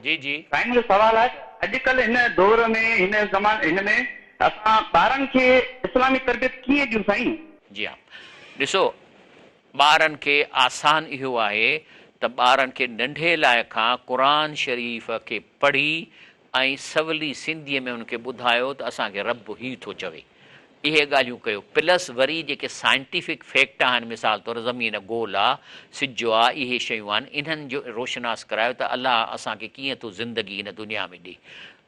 جي جي. سائين منهنجو سوال آهي ته اڄڪلهه هن دور ۾ هن زماني هن ۾ اسان ٻارن کي اسلامي تربيت ڪيئن ڏيون سائين. جي ها ڏسو ٻارن کي آسان اهو آهي ته ٻارن کي ننڍي لاء کان قرآن شريف کي پڙهي ۽ سولي سنڌيء ۾ انهن کي ٻڌايو ته اسان کي رب هي ٿو چوي اهي ڳالهيون ڪيو پلس وري جيڪي سائنٽيفڪ فيڪٽ آهن مثال طور زمين گول آ سج آ اهي شيون آهن انهن جو روشناس ڪرايو ته الله اسان کي ڪيئن ٿو زندگي هن دنيا ۾ ڏي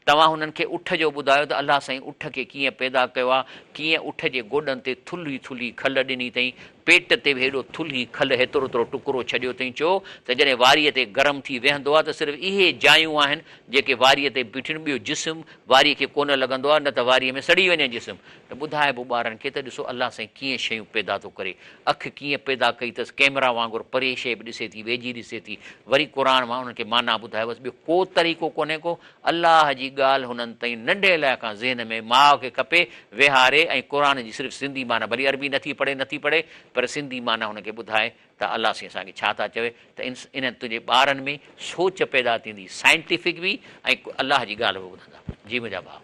توهان هنن کي اٺ جو ٻڌايو ته الله سائين اٺ کي ڪيئن پيدا ڪيو آهي، ڪيئن اٺ جي گوڏن تي ٿلهي ٿلهي کل ڏني اٿئين، پيٽ تي به هيڏو ٿلهي کل هيترو هيترو ٽڪرو ڇڏيو اٿئين، چو ته جڏهن واريء تي گرم ٿي ويهندو آهي ته صرف اهي جايون آهن جيڪي واريء تي بيٺيون، ٻيو جسم واريء کي ڪونه لڳندو آهي نه ته واريء ۾ سڙي وڃي جسم. ته ٻڌائبو ٻارن کي ته ڏسو الله سائين ڪيئن شيون پيدا ٿو ڪري، اک ڪيئن پيدا ڪئي اٿس، ڪئميرا وانگر پري شيء به ڏسي ٿي، ويجهي ڏسي ٿي، وري قرآن مان انهن کي معنيٰ ٻڌايو بس ٻيو ڪو طريقو ڪونهي ڪو، الله جي ڳالهه هنن تائين ننڍي لاء کان ذهن ۾ ماء کي کپي ويهاري ۽ قرآن جي صرف سنڌي معنيٰ ڀلي عربي نٿي پڙهي نٿي پڙهي پر سنڌي معنيٰ هن کي ٻڌائي ته الله سائين اسان کي ڇا ٿا چوي ته انهن تنهنجي ٻارن ۾ سوچ پيدا ٿيندي سائنٽيفڪ به ۽ الله جي ڳالهه به ٻڌندا جي منهنجا ڀاء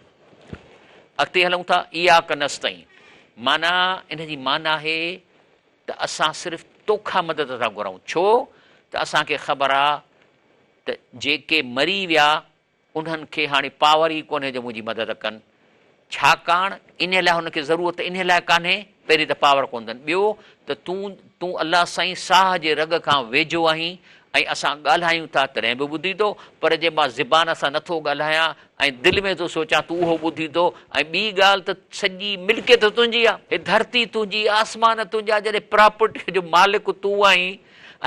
اڳتي هلون ٿا اياڪ نستعين معنيٰ ان جي معنيٰ آهي ته اسان صرف توکان مدد ٿا گهرون ڇو ته اسان کي خبر آ ته جيڪي مري ويا انهن کي هاڻي پاور ئي ڪونهي جو منهنجي مدد ڪن، ڇاڪاڻ انهي لاء هنن کي ضرورت انهي لاء ڪانهي، پهرين ته پاور ڪونه اٿن، ٻيو ته تون تون الله سائين ساهه جي رڳ کان ويجهو آهين ۽ اسان ڳالهايون ٿا تڏهن به ٻڌين ٿو، پر جي مان زبان سان نٿو ڳالهايان ۽ دل ۾ ٿو سوچان تون اهو ٻڌين ٿو ۽ ٻي ڳالهه ته سڄي ملڪيت تنهنجي آهي، هي ڌرتي تنهنجي، آسمان تنهنجا، جڏهن پراپرٽيء جو مالڪ تون آهين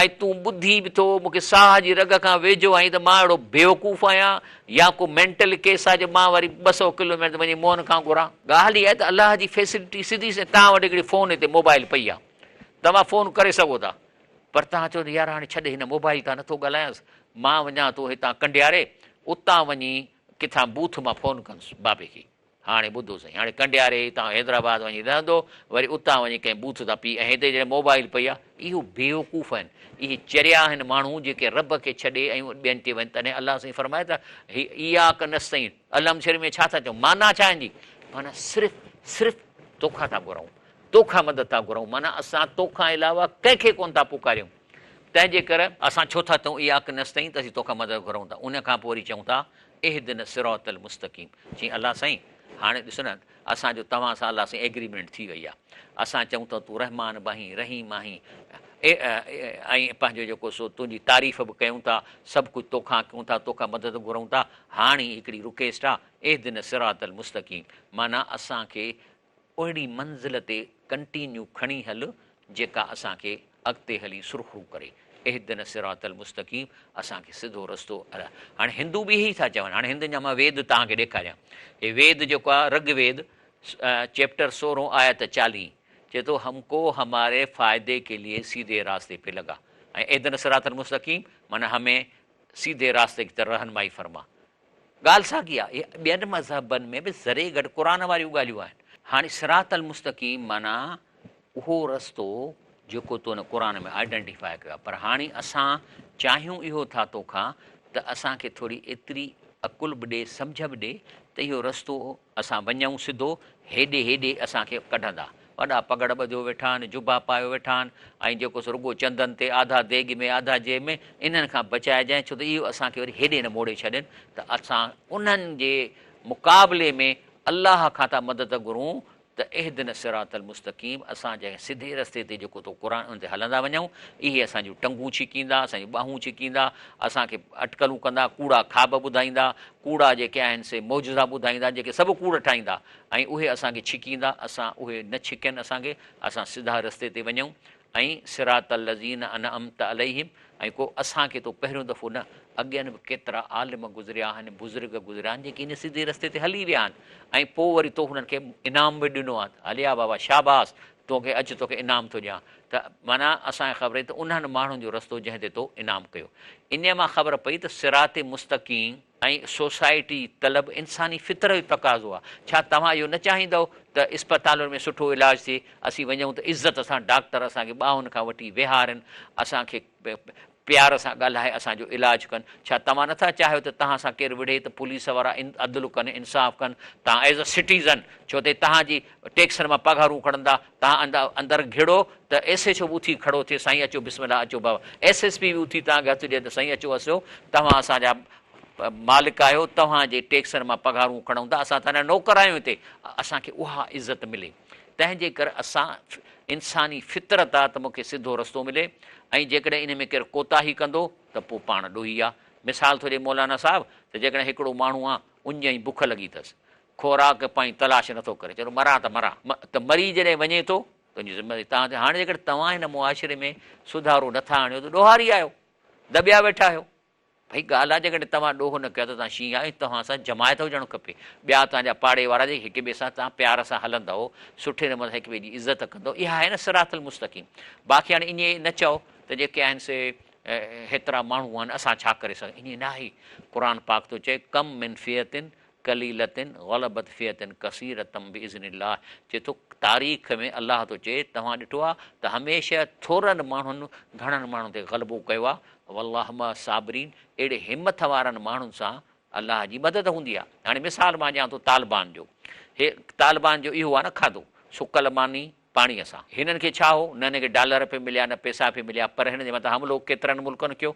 ۽ تون ٻڌين به ٿو، مون کي ساهه جي رڳ کان ويجهو آهين ته مان اهڙو بيوقوف آهيان يا ڪو مينٽل ڪيس آهي جو مان وري 200 ڪلوميٽر وڃي موهن کان گهران. ڳالهه اها آهي ته الله جي فيسلٽي سڌي سنئين توهان وٽ هڪڙي فون هتي موبائل پئي آهي توهان فون ڪري سگهو ٿا پر توهان چئو ته يار هاڻي ڇڏ هن موبائل تان نٿو ڳالهايانس مان وڃان ٿو هتان ڪنڊياري اتان وڃي ڪٿان بوٿ مان فون ڪندس بابي کي. هاڻي ٻڌو سائين، هاڻي ڪنڊياري هتان حيدرآباد وڃي رهندو، وري اتان وڃي ڪنهن بوٿ تان پي ۽ هتي جڏهن موبائل پئي آ، اهو بيوقوف آهن، اهي چريا آهن ماڻهو جيڪي رب کي ڇڏي ۽ ٻين تي وڃن، تڏهن الله سائين فرمائي ته هي اياڪ نستعين، الحمد شريف ۾ ڇا ٿا چئون، معنيٰ ڇا آهن جي؟ معنيٰ صرف صرف توکان ٿا گهرون، توکان مدد ٿا گهرون، معنيٰ اسان توکان علاوه ڪنهن کي ڪونه ٿا پڪاريون، تنهن جي ڪري اسان ڇو ٿا چئون اياڪ نستعين ته اسين توکان مدد گهرون ٿا، ان کان پوء وري چئون ٿا اهدنا الصراط المستقيم چيائين الله سائين هاڻي ڏس نه اسان جو توهان سان الله سائين ايگريمينٽ ٿي وئي آهي اسان چئون ٿا تون رحمان به آهين رحيم آهين ۽ پنهنجو جيڪو سو تنهنجي تعريف به ڪيون ٿا سڀ ڪجهه توکان ڪيون ٿا توکان مدد گهرون ٿا هاڻي هڪڙي رڪيسٽ آهي اهدنا الصراط المستقيم معنيٰ اسان کي اهڙي منزل تي ڪنٽينيو کڻي هل جيڪا اسان کي اڳتي هلي سرخرو ڪري. اهدنا الصراط المستقيم اسان کي سڌو رستو هلاء. هاڻي هندو به اهي ئي ٿا چون. هاڻي هندن جا مان ويد توهان کي ڏيکاريان. هي ويد جيڪو آهي رگ ويد چيپٽر سورهون آيت 40 چئي ٿو هم ڪو هماري فائدي ڪي ليي سيڌي راستي پي لگا ۽ اهدنا الصراط المستقيم معنيٰ همين سيڌي راستي ڪي طرف رهنمائي فرما. ڳالهه ساڳي آهي. اهي ٻين مذهبن ۾ به ذري گهٽ قرآن واريون ڳالهيون آهن. هاڻي صراط المستقيم معنيٰ اهو رستو جيڪو تو ان قرآن ۾ آئيڊنٽيفاء ڪيو آهي پر هاڻي اسان چاهيون اهو ٿا توکان ته اسان کي ٿوري ايتري عقل به ڏي، سمجهه به ڏي ته اهو رستو اسان وڃون سڌو، هيڏي هيڏي اسان کي ڪڍندا. وڏا پڳڙ ٻڌيو ويٺا آهن، جبا پايو ويٺا آهن ۽ جيڪو سو رڳو چندن تي آڌا ديڳ ۾ آڌا جيب ۾، انهن کان بچائجانء ڇو ته اهو اسان کي وري هيڏي نه موڙي ڇڏين ته اسان انهن جي مقابلي ۾ الله کان ٿا مدد گهرون ته اهدنا الصراط المستقيم اسان جنهن سڌي رستي تي جيڪو تو قرآن ان تي هلندا وڃون اهي اسان جون ٽنگون ڇڪيندا اسان جون ٻانهون ڇڪيندا اسان کي اٽڪلون ڪندا ڪوڙا خواب ٻڌائيندا ڪوڙا جيڪي آهن سي معجزا ٻڌائيندا جيڪي سڀ ڪوڙ ٺاهيندا ۽ اهي اسان کي ڇڪيندا اسان اهي نه ڇڪين اسان کي اسان سڌا رستي تي وڃون ۽ صراط الذين انعمت عليهم ۽ ڪو اسان کي تو پهريون دفعو نه اڳين به ڪيترا عالم گذريا آهن بزرگ گذريا آهن جيڪي ان سڌي رستي تي هلي ويا آهن ۽ پوء وري تو هنن کي انعام به ڏنو آهي هليا بابا شاباس توکي اچ توکي انعام ٿو ڏيان ته معنيٰ اسان کي خبر پئي ته انهن ماڻهن جو رستو جنهن تي تو انعام ڪيو انهيء مان خبر پئي ته صراط مستقيم ۽ سوسائٽي طلب انساني فطرت جو تقاضو آهي. ڇا توهان اهو نه چاهيندؤ ته اسپتالن ۾ سٺو علاج ٿئي، اسين وڃون ته عزت سان ڊاڪٽر اسان کي ٻانهن کان وٺي ويهارين، اسان کي پيار سان ڳالهائي اسان جو علاج ڪن؟ ڇا توهان نٿا چاهيو ته توهان سان ڪير وڙهي ته پوليس وارا عدل ڪن، انصاف ڪن، توهان ايز ا سٽيزن ڇو ته توهان جي ٽيڪسن مان پگهارون کڻندا، توهان اندر گهڙو ته ايس ايڇ او به اٿي کڙو ٿئي سائين اچو بسم الله اچو بابا ايس ايس پي به اٿي توهان کي هٿ ڏئي ته سائين اچو اسيو توهان اسان جا مالڪ آهيو توهان جي ٽيڪسن مان پگهارون کڻون ٿا اسان توهان جا نوڪر آهيون هتي اسان کي اها عزت ملي تنهن جي ڪري اسان انساني فطرت آ ته مون کي سڌو رستو ملي ۽ جيڪڏهن ان ۾ ڪير ڪوتاهي ڪندو ته پوء پاڻ ڏوهي آ مثال ٿو ڏي مولانا صاحب ته جيڪڏهن هڪڙو ماڻهو آ اڃ ۽ بک لڳي اٿس خوراڪ پائي تلاش نٿو ڪري، چئي ٿو مران ته مران، ته مري جڏهن وڃي ٿو تنهنجي ذميواري توهان تي، هاڻي جيڪڏهن توهان هن معاشري ۾ سڌارو نٿا آڻيو ته ڏوهاري آهيو، دٻيا ويٺا آهيو. ڀئي ڳالهه آهي جيڪڏهن توهان ڏوهه نه ڪيو ته توهان شينهن آهيو ۽ توهان سان جماعت هجڻ کپي، ٻيا توهان جا پاڙي وارا جيڪي هڪ ٻئي سان توهان پيار سان هلندؤ، سٺي نموني سان هڪ ٻئي جي عزت ڪندؤ، اها آهي نه صراط المستقيم. باقي هاڻي ائين نه چئو ته جيڪي آهن سي هيترا ماڻهو آهن اسان ڇا ڪري سگهون، ائين ناهي، قرآن پاڪ ٿو چئي ڪم من فئة قليلة غلبت فئة ڪثيرة باذن الله چئي ٿو تاريخ ۾ الله ٿو چئي توهان ڏٺو آهي ته هميشه ٿورن ماڻهن گهڻن ماڻهن تي غلبو ڪيو آهي والله مع الصابرين اهڙي همٿ وارن ماڻهن سان الله جي مدد هوندي آهي هاڻي مثال مان ڏيان ٿو طالبان جو هي طالبان جو اهو آهي نه کاڌو سڪل ماني پاڻيء سان. هنن کي ڇا هو؟ نه هن کي ڊالر پئي مليا، نه پئسا پئي مليا، پر هن جي مٿان حملو ڪيترن ملڪن ڪيو؟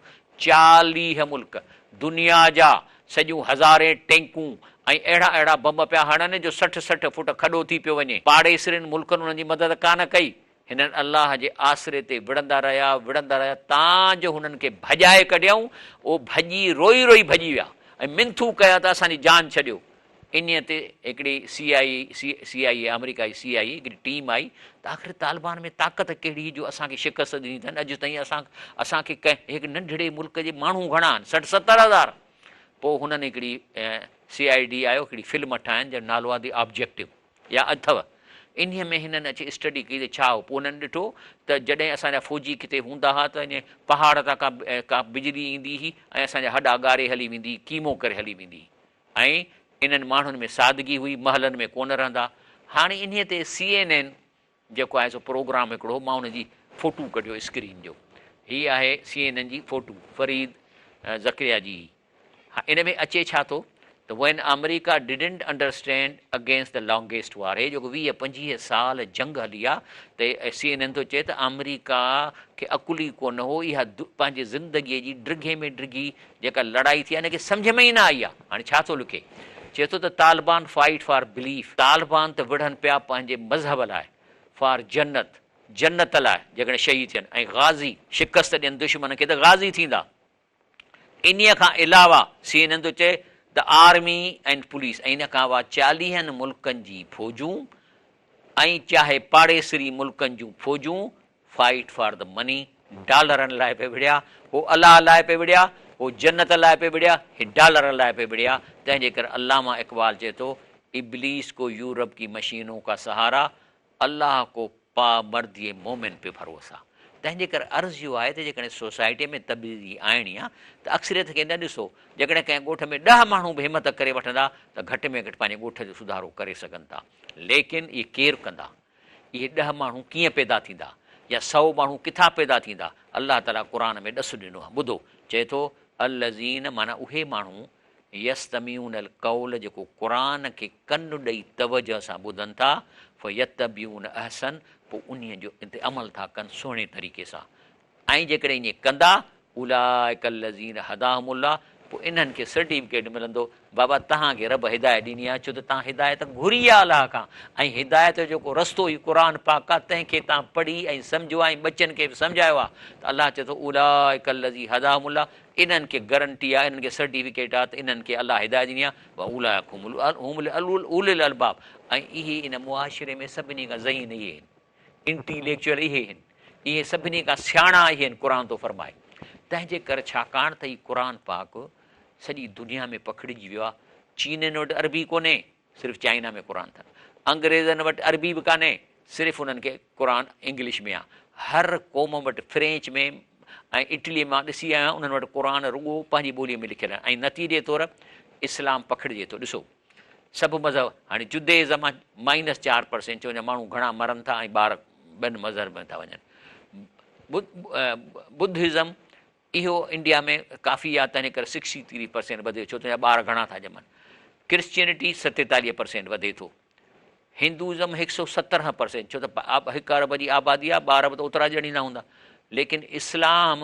40 ملڪ، دنيا جا، سڄيون هزارين ٽينڪون ۽ اهڙا اهڙا بم پيا هڻن جو 60 60 فوٽ کڏو ٿي پيو وڃي. پاڙيسرين ملڪن انهن جي مدد ڪانه ڪئي. هنن الله جي آسري تي وڙهندا رهيا، وڙهندا رهيا، تان جو هنن کي ڀڄائي ڪڍيائون. اهو ڀڄي روئي روئي ڀڄي ويا ۽ منٿون ڪيا ته اسان جي جان ڇڏيو. انهيء تي هڪڙي سي آء اي، سي آء اي، آمريڪا جي سي آء اي، هڪڙي ٽيم آئي ته آخر طالبان ۾ طاقت ڪهڙي هئي جو اسان کي شڪست ڏني اٿن، اڄ تائين اسان اسان کي ڪنهن هڪ ننڍڙي ملڪ جي ماڻهو گهڻا آهن، 60 70 هزار. پوء هنن هڪڙي سي I D آيو هڪڙي فلم ٺاهين جنهن جو نالو آهي the objective يا اٿو. انهيء ۾ هنن اچي اسٽڊي ڪئي ته ڇا هو. پوء هنن ڏٺو ته جڏهن اسان جا فوجي ڪٿي هوندا هئا ته انهيء پهاڙ تان ڪا ڪا بجلي ايندي هئي ۽ اسان جا هڏا ڳاري هلي ويندي هئي، قيمو ڪري هلي ويندي هئي. ۽ انهن ماڻهن ۾ سادگي هئي، محلن ۾ ڪونه رهندا. هاڻي انهيء تي سي اين اين جيڪو آهي سو پروگرام هڪڙو هو، مان ان جي فوٽو ڪڍيو اسڪرين جو. هي آهي سي اين اين جي فوٽو، فريد زڪريا جي هئي. ها ان ۾ اچي ڇا ٿو ته When America didn't understand against the longest war هي جيڪو 20 25 سال جنگ هلي آ ته سي اين اين ٿو چئي ته آمريڪا کي عقل ئي ڪونه هو اها پنهنجي زندگيء جي ڊگهي ۾ ڊگهي جيڪا لڙائي ٿي آهي ان کي سمجهه ۾ ئي نه آئي آهي. هاڻي ڇا ٿو لکي؟ چئي ٿو ته Taliban fight for belief, Taliban ته وڙهن پيا پنهنجي مذهب لاء، فار جنت، جنت لاء، جيڪڏهن شهيد ٿين ۽ غازي، شڪست ڏين دشمن کي ته غازي ٿيندا. انهيء کان علاوه سي اين اين ٿو چئي ته آرمي اينڊ پوليس ۽ ان کان علاوه چاليهن ملڪن جي فوجون ۽ چاهي پاڙيسري ملڪن جون فوجون فائيٽ فار the money, ڊالرن لاء پئي وڙهيا، هو الله لاء پئي وڙهيا، هو جنت لاء پئي وڙهيا، هي ڊالرن لاء پئي وڙهيا، تنهن جي ڪري علامه اقبال چئي ٿو، ابليس ڪو يورپ ڪي مشينون ڪا سهارا، الله ڪو پا مردي مومن پي ڀروسا. تنهن جي ڪري عرض اهو آهي ته جيڪڏهن سوسائٽيء ۾ تبديلي آڻڻي آهي ته اڪثريت کي نه ڏسو، جيڪڏهن ڪنهن ڳوٺ ۾ ڏهه ماڻهو به همت ڪري وٺندا ته گهٽ ۾ گهٽ پنهنجي ڳوٺ جو سڌارو ڪري سگهن ٿا. ليڪن اهي ڪير ڪندا؟ اهي ڏهه ماڻهو ڪيئن پيدا ٿيندا؟ يا سئو ماڻهو ڪٿان پيدا ٿيندا؟ الله تعاليٰ قرآن ۾ ڏس ڏنو آهي، ٻڌو، چئي ٿو، الذين معنيٰ اهي ماڻهو، يستمعون القول جيڪو قرآن کي ڪن ڏئي توجه سان ٻڌن ٿا، فيتبعون احسن پوء انهيء جو تي عمل ٿا ڪن سهڻي طريقي سان ۽ جيڪڏهن ائين ڪندا، اولئک الذين هداهم الله پوء انهن کي سرٽيفڪيٽ ملندو، بابا توهان کي رب هدايت ڏني آهي ڇو ته توهان هدايت گهري آهي الله کان ۽ هدايت جو جيڪو رستو هي قرآن پاڪ آهي تنهن کي توهان پڙهي ۽ سمجهيو آهي ۽ ٻچن کي به سمجهايو آهي ته الله چئي ٿو اولئک الذين هداهم الله انهن کي گرنٽي آهي انهن کي سرٽيفڪيٽ آهي ته انهن کي الله هدايت ڏني آهي واولئک هم اولو الالباب ۽ اهي ان معاشري ۾ سڀني کان ذهين اهي آهن. انٽيليڪچوئل اهي آهن، اهي سڀني کان سياڻا اهي آهن قرآن ٿو فرمائي. تنهن جي ڪري ڇاڪاڻ ته هي قرآن پاڪ سڄي دنيا ۾ پکڙجي ويو آهي، چينين وٽ عربي ڪونهي، صرف چائنا ۾ قرآن اٿن، انگريزن وٽ عربي به ڪانهي، صرف انهن کي قرآن انگلش ۾ آهي، هر قوم وٽ فرينچ ۾ ۽ اٽلي مان ڏسي آيو آهيان انهن وٽ قرآن رڳو پنهنجي ٻوليء ۾ لکيل آهن ۽ نتيجي طور اسلام پکڙجي ٿو. ڏسو. سڀ مذهب هاڻي جديزم آ مائنس 4% ڇو جو ماڻهو گهڻا مرن ٿا ۽ ٻار ٻين مذهب ۾ ٿا وڃن. ٻڌزم اهو انڊيا ۾ ڪافي آ تنهن ڪري 63% وڌي ڇو ته ٻار گهڻا ٿا ڄمن. ڪرسچينٽي 47% وڌي ٿو. هندوزم 117% ڇو ته هڪ ارب جي آبادي آ ٻار به ته اوترا ڄڻيندا هوندا. ليڪن اسلام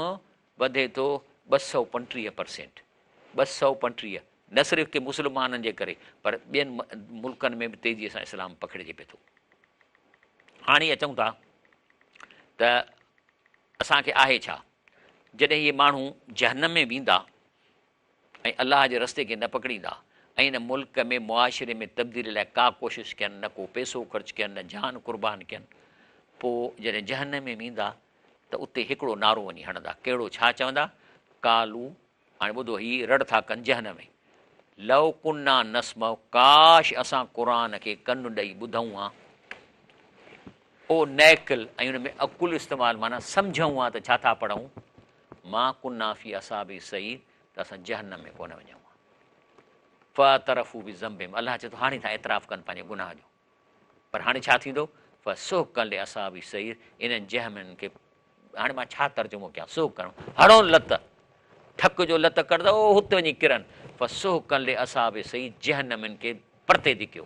وڌي ٿو 235%، 235، نه صرف ڪي مسلمانن جي ڪري پر ٻين ملڪن ۾ به تيزيء سان اسلام پکڙجي پئي ٿو. هاڻي اچون ٿا ته اسان کي آهي ڇا؟ جڏهن اهي ماڻهو جهنم ۾ ويندا ۽ الله جي رستي کي نه پڪڙيندا ۽ ان ملڪ ۾ معاشري ۾ تبديلي لاء ڪا ڪوشش ڪين، نه ڪو پئسو خرچ ڪين، نه جان قربان ڪين، پوء جڏهن جهنم ۾ ويندا ته اتي هڪڙو نعرو وڃي هڻندا، ڪهڙو ڇا چوندا؟ قالو هاڻي ٻڌو هي رڙ ٿا ڪن جهنم ۾، لو ڪنا نسمع ڪاش اسان قرآن کي ڪن ڏئي ٻڌون ها، او نعقل ۽ ان ۾ عقل استعمال معنيٰ سمجهون ها ته ڇا ٿا پڙهون، ما ڪنا في اصحاب السعير ته اسان جهنم ۾ ڪونه وڃون ها. فاعترفوا بذنبهم الله چئي ٿو هاڻي ٿا اعتراف ڪن پنهنجي گناهه جو. پر هاڻي ڇا ٿيندو؟ فسحقا لاصحاب السعير انهن جهنمين کي هاڻي مان ڇا ترجمو ڪيان؟ سحقا هڻو لت، ٺڪ جو لت ڪڍ ته او هتي وڃي ڪرن. فسحقا لاصحاب السعير جهنمين کي پرتي ڌڪيو.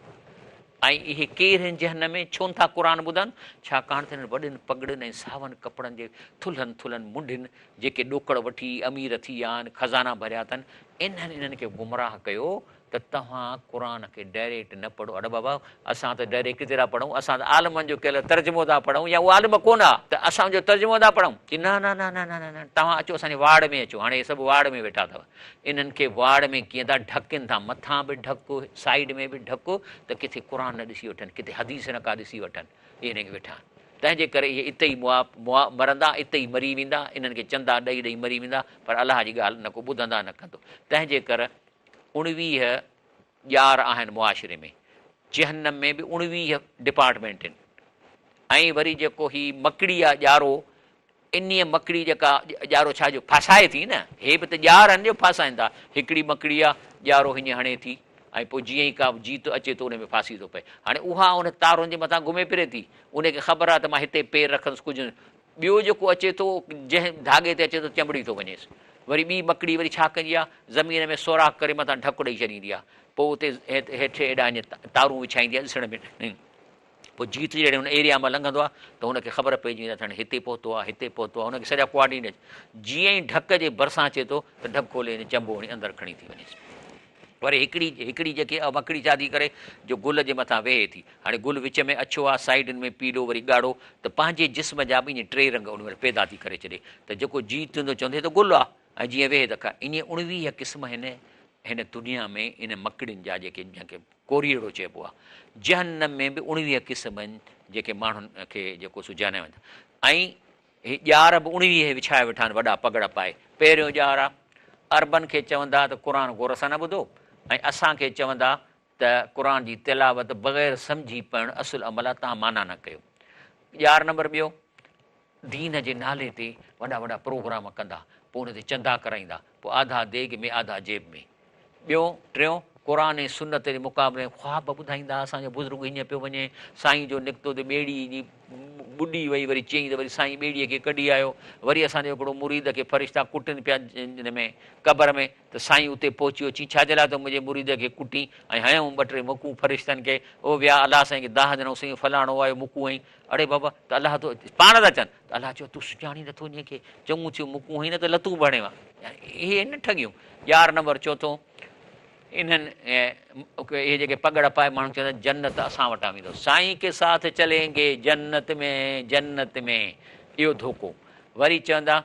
۽ اهي ڪير هن جهنمي؟ ڇو نٿا قرآن ٻڌن؟ ڇاڪاڻ ته انهن وڏين پڳڙين ۽ ساون ڪپڙن جي ٿلهن ٿلهن منڍين جيڪي ڏوڪڙ وٺي امير ٿي ويا آهن، خزانا ڀريا اٿن، انهن انهن کي گمراهه ڪيو ته توهان قرآن کي ڊائريڪٽ نه پڙهو، اڙي بابا اسان ته ڊائريڪٽ ڪٿي ٿا پڙهون، اسان ته عالمن جو ڪيل ترجمو ٿا پڙهون يا اهو عالم ڪونه آ ته اسان ان جو ترجمو ٿا پڙهون، چي نه نه نه نه نه نه توهان اچو اسان جي واڙ ۾ اچو، هاڻي هي سڀ واڙ ۾ ويٺا اٿو، انهن کي واڙ ۾ ڪيئن ٿا ڍڪين ٿا، مٿان به ڍڪ سائيڊ ۾ به ڍڪ ته ڪٿي قرآن نه ڏسي وٺن، ڪٿي حديث نه ڪا ڏسي وٺن، اهي انهن کي ويٺا آهن، تنهن جي ڪري اهي اتي ئي مئا مئا مرندا، اتي ئي مري ويندا، انهن کي چندا ڏئي ڏئي مري ويندا، پر الله جي ڳالهه نه ڪو ٻڌندا نه ڪندو، تنهن جي ڪر 19 ڄار آهن معاشري ۾، جهنم ۾ به 19 ڊپارٽمينٽ آهن ۽ وري جيڪو هي مڪڙي آ ڄارو، انهيء مڪڙي جيڪا ڄارو ڇا جو ڦاسائي ٿي نه، هي به ته ڄار آهن جو ڦاسائين ٿا، هڪڙي مڪڙي آ ڄارو هيئن هڻي ٿي ۽ پوء جيئن ئي ڪا جيت اچي ٿو ان ۾ ڦاسي ٿو پئي. هاڻي اها ان تارن جي مٿان گهمي ڦري ٿي، ان کي خبر آ ته مان هتي پير رکندس ڪجهه ٻيو جيڪو اچي ٿو جنهن ڌاڳي تي اچي ٿو چنبڙي ٿو وڃيس. وري ٻي مڪڙي وري ڇا ڪندي آ، زمين ۾ سوراخ ڪري مٿان ڍڪ ڏئي ڇڏيندي آ. پوء اتي هيٺ هيڏانهن ائين تارون وڇائيندي آ ڏسڻ ۾ نه. پوء جيت جڏهن ان ايريا مان لنگهندو آ ته هن کي خبر پئجي ويندي آ ته هاڻي هتي پهتو آ، هتي پهتو آ، هن کي سڄا ڪوآرڊينيٽ. جيئن ئي ڍڪ جي ڀرسان اچي ٿو ته ڍڪ کولي هن چنبو هڻي اندر کڻي ٿي وڃيس. وري هڪڙي هڪڙي جيڪي اها مڪڙي ڇا ٿي ڪري جو گل جي مٿان ويهي ٿي. هاڻي گل وچ ۾ اڇو آ، سائيڊن ۾ پيلو وري ڳاڙهو ته پنهنجي جسم جا به ائين ٽي رنگ ان مهل پيدا ٿي ڪري ڇڏي ته جيڪو جيت ٿيندو چوندو هي ته گل آ ۽ جيئن ويهي ته ائين 19 قسم هن هن دنيا ۾ ان مڪڙين جا جيڪي جنهن کي ڪوريئڙو چئبو آ. جهنم ۾ به 19 قسم آهن جيڪي ماڻهن کي جيڪو سو جهنم ۽ هي ڄار به 19 وڇايا ويٺا آهن وڏا پڳڙ پائي. پهريون ڄار آ، عربن کي چوندا ته قرآن غور سان نه ٻڌو ۽ اسان کي چوندا ته قرآن جي تلاوت بغير سمجهي پڙهڻ اصل عمل آ توهان معنيٰ نه ڪيو. ڄار نمبر ٻيو، دين جي نالي تي وڏا وڏا پروگرام ڪندا پوء ان تي چندا ڪرائيندا پوء آڌا ديڳ ۾ آڌا جيب ۾. ٻيو، ٽيون، قرآن ۽ سنت جي مقابلي ۾ خواب ٻڌائيندا اسان جو بزرگ هيئن پيو وڃي سائين جو نڪتو ته ٻيڙي جي ٻڏي وئي وري چيائين ته وري سائين ٻيڙي کي ڪڍي آيو وري اسان جو هڪڙو مريد کي فرشتا ڪٽن پيا ان ۾ قبر ۾ ته سائين اتي پهچي ويو چيائين ڇا جي لاء ٿو منهنجي مريد کي ڪٽين ۽ هنيائون ٻه ٽي مڪون فرشتن کي او ويا الله سائين کي دانهن ڏنائون سائين فلاڻو آيو مڪون هنئي اڙي بابا ته الله ٿو پاڻ ٿا چون ته الله چيو تون سڃاڻين نٿو انهيء کي چڱو ٿيو مڪون هنئي نه ته لتون به هڻيو ها يعني اهي آهن نه ٺڳيون يار نمبر چوٿون انهن اهي جيڪي پڳڙ پائي ماڻهو چوندا آهن جنت اسان وٽان ويندو سائين ڪي ساٿ چلين گي جنت ۾ جنت ۾ اهو ڌوڪو وري چوندا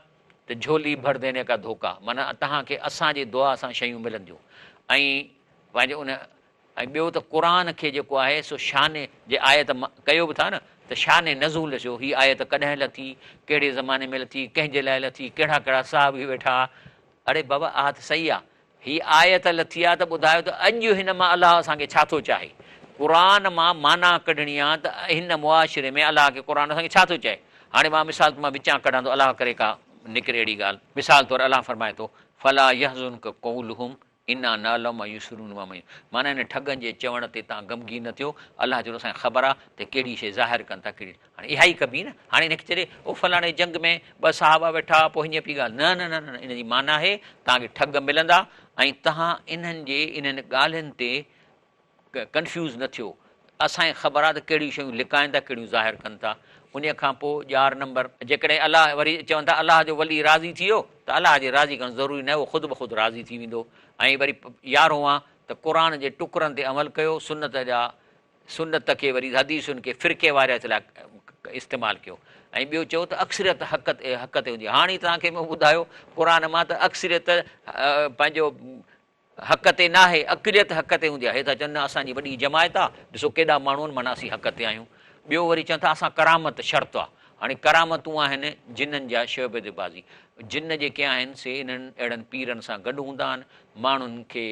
ته جهولي ڀر ديني ڪا ڌوڪا معنيٰ توهان کي اسان جي دعا سان شيون ملنديون ۽ پنهنجي ان ۽ ٻيو ته قرآن کي جيڪو آهي سو شان جي آيت ڪيو به ٿا نه ته شان نزول جو هي آيت ڪڏهن لٿي ڪهڙي زماني ۾ لٿي ڪنهن جي لاء لٿي ڪهڙا ڪهڙا صحابي ويٺا اڙي بابا اها ته صحيح آ هي آيت لٿي آ ته ٻڌايو ته اڄ هن مان الله اسان کي ڇا ٿو چاهي؟ قرآن مان معنيٰ ڪڍڻي آ ته هن معاشري ۾ الله کي قرآن اسان کي ڇا ٿو چاهي؟ هاڻي مان مثال مان وچان ڪڍان ٿو الله ڪري ڪا نڪري اهڙي ڳالهه. مثال طور الله فرمائي ٿو فلا يحزنک قولهم انا نعلم ما يسرون وما يعلنون معنيٰ هن ٺڳن جي چوڻ تي توهان غمگين نه ٿيو الله جو اسان کي خبر آ ته ڪهڙي شيء ظاهر ڪن ٿا ڪهڙي هاڻي اها ئي ڪبي نه هاڻي هن کي چئجي او فلاڻي جنگ ۾ ٻه صحابه ويٺا هئا پوء هيئن پئي ڳالهه نه نه نه نه ان جي معنيٰ آهي توهان کي ٺڳ ملندا ۽ توهان انهن جي انهن ڳالهين تي ڪنفيوز نه ٿيو اسان کي خبر آهي ته ڪهڙيون شيون لڪائن ٿا ڪهڙيون ظاهر ڪن ٿا انهيء کان پوء ڄار نمبر جيڪڏهن الله وري چون ٿا الله جو ولي راضي ٿي ويو ته الله جي راضي ڪرڻ ضروري ناهي اهو خود بخود راضي ٿي ويندو ۽ وري يارهون آ ته قرآن جي ٽڪرن تي عمل ڪيو سنت جا سنت کي وري حديثن کي فرقي واريت لاء استعمال ڪيو ۽ ٻيو چئو ته اڪثريت حق تي حق تي هوندي هاڻي توهان کي مون ٻڌايو قرآن مان ته اڪثريت پنهنجو حق تي ناهي اقليت حق تي هوندي آهي هي ٿا چون نه اسان جي وڏي جماعت آ ڏسو ڪيڏا ماڻهو آهن معنيٰ اسين حق تي آهيون ٻيو وري چون ٿا اسان ڪرامت شرط آ هاڻي ڪرامتون آهن جنن جا شعبدي بازي جن جيڪي آهن سي انهن اهڙن پيرن سان گڏ هوندا آهن ماڻهن کي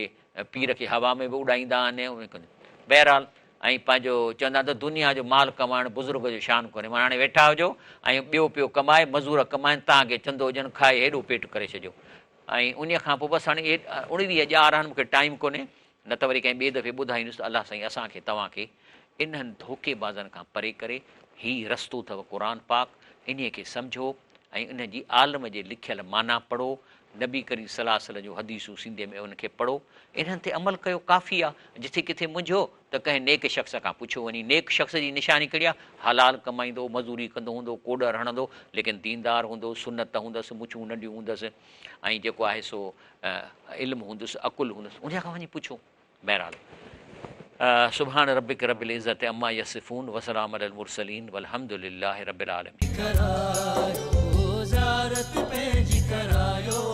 پير کي هوا ۾ به اڏائيندا آهن بهرحال ۽ پنهنجو چوندا آهن ته دنيا جو مال ڪمائڻ بزرگ جو شان ڪونهي معنيٰ هاڻي ويٺا هجو ۽ ٻيو پيو ڪمائي مزور ڪمائن توهان کي چندو ڏين کائي هيڏو پيٽ ڪري ڇڏيو ۽ انهيء کان پوء بس هاڻي اهي 29 ڄار آهن مون کي ٽائيم ڪونهي نه ته وري ڪنهن ٻئي دفعي ٻڌائيندس ته الله سائين اسان کي توهان کي انهن ڌوڪي بازن کان پري ڪري هي رستو اٿو قرآن پاڪ انهيء کي سمجهو ۽ ان جي عالم جي لکيل معنيٰ پڙهو نبي ڪريم صلي الله عليه وسلم جون حديثون سنڌيء ۾ ان کي پڙهو، انهن تي عمل ڪيو ڪافي آ، جٿي ڪٿي منجهو ته ڪنهن نيڪ شخص کان پڇيو وڃي، نيڪ شخص جي نشاني ڪهڙي آ؟ حلال ڪمائيندو، مزوري ڪندو هوندو، ڪوڏر هڻندو، ليڪن ديندار هوندو، سنت هوندس، مڇون ننڍيون هوندس ۽ جيڪو آهي سو علم هوندس، عقل هوندس، انهيء کان وڃي پڇو. بهرحال سبحان ربک رب العزت عما يصفون وسلام علي المرسلين والحمد لله رب العالمين. ڪرايو زيارت پنهنجي ڪرايو.